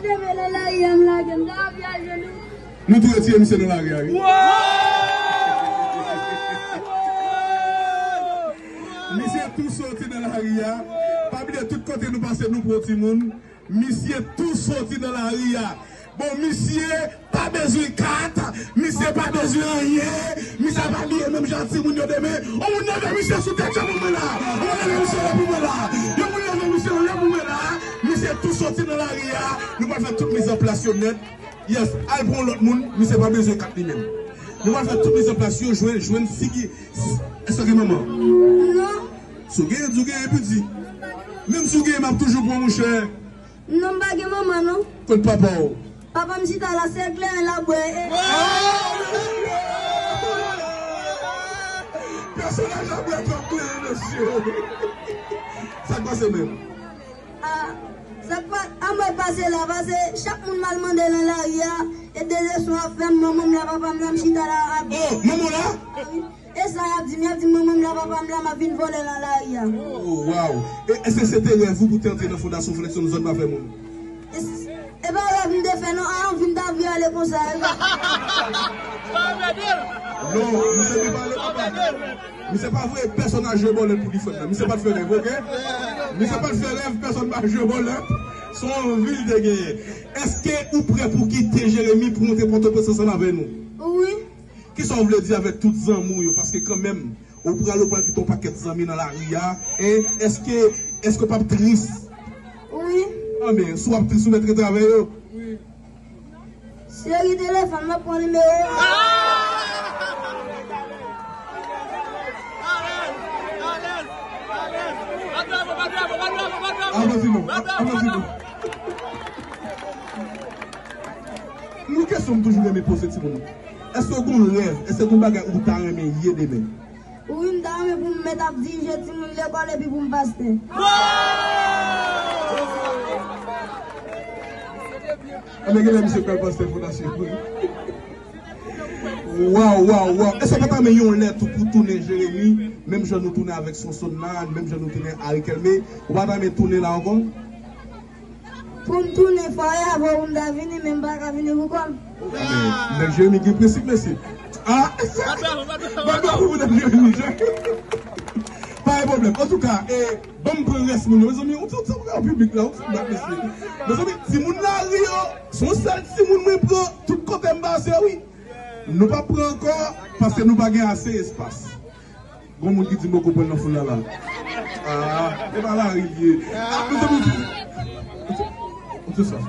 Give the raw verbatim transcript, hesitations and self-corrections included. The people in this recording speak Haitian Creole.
Leve nan lari a, m lage m ta avi ajenou. Nou tou retire misye nan lari a, wi. Misye tou soti nan lari a. Pa bliye tout kote nou pase nou pran timoun. Misye tou soti nan lari a. Bon, misye pa bezwen kat, misye pa bezwen anyen, misye pa abiye menm jan ak timoun yo demen. Yon moun leve misye sou tèt yo pou mwen la. Yon moun leve misye la pou mwen la. Yon moun leve misye la pou mwen la. Misye tou soti nan lari a. Nou pral fè tout mizanplas yo nèt. Yes, al pran lòt moun, misye pa bezwen kat li menm. Nou pral fè tout mizanplas yo, jwenn, jwenn si ki, èske gen manman? Non. Si w genyen, di w genyen piti. Menm si w genyen, m ap toujou pran monchè. Non, m pa gen manman, non. Kot papa w? Papa m chita la, se kleren l ap bwè. Pèsonaj la bwè twòp kleren, mesye. Sa k pase menm? Ah, sa k pa, a mwen pase la, pase chak moun m al mande nan lari a, e dezeswa ap fè m, manman m la, papa m la, m chita la, ap. Oh, manman w la? Ah, wi. E sa y ap di m, y ap di m manman m la, papa m la, m ap vin vòlè nan lari a. Oh, wow. E èske se te rèv ou pou te antre nan fondasyon Flexon Zòn pa fè moun? E s-, e pa rèv m te fè non, a anvi m ta vle ale konsa. Non, misye te pale papa. Misye pa voye pèsonn al jwe bòlèt pou li fèt la. Misye pa t fè rèv, oke? Misye pa t fè rèv, pèsonn pa jwe bòlèt. Se yon anvi l te genyen. Èske ou prè pou kite Jeremi pou monte Pòtoprens ansanm avè nou? Wi. Kisa w vle di avèk tout zanmi w yo? Paske kanmenm, ou pral, ou pral kite yon pakèt zanmi nan lari a. E èske, èske w p ap tris? Wi. Anben, si w ap tris, ou mèt rete avè yo. Wi. Seri telefòn, m ap pran nimewo a. Avanse non, avanse non. Nou kesyon m toujou renmen poze timoun. Èske w gen yon rèv? Èske w gen yon bagay ou ta renmen ye demen? Wi, m ta renmen pou m mèt ap dirije timoun lekòl epi pou m pastè. Anben, genlè misye pral pastè fondasyon. Waw, waw, waw. Èske w pa ta renmen yon lè tou pou tounen Jeremi, menm jan nou tounen avèk Sonsonn la, menm jan nou tounen Arikelme, ou pa ta renmen tounen la ankò? Pou m tounen fwaye avè w pou m ta vini, men m pa ka vini pou kò m. Amen. Men Jeremi gen prensip, mesye. Ah! Bat bravo pou Jeremi. Pa gen pwoblèm. Antouka, e, ban m pran rès moun yo. Mezanmi, yon ti, yon ti bagay piblik la, yon ti bat, mesye. Mezanmi, timoun lari yo, se yon sèl timoun mwen pran tout kote m pase, wi. Nou p ap pran ankò, paske nou pa gen ase espas. Gon moun ki di m poko pran nan foul la la. Ah, e pa lari l ye. Ah, mezanmi, ou di, ou di sa.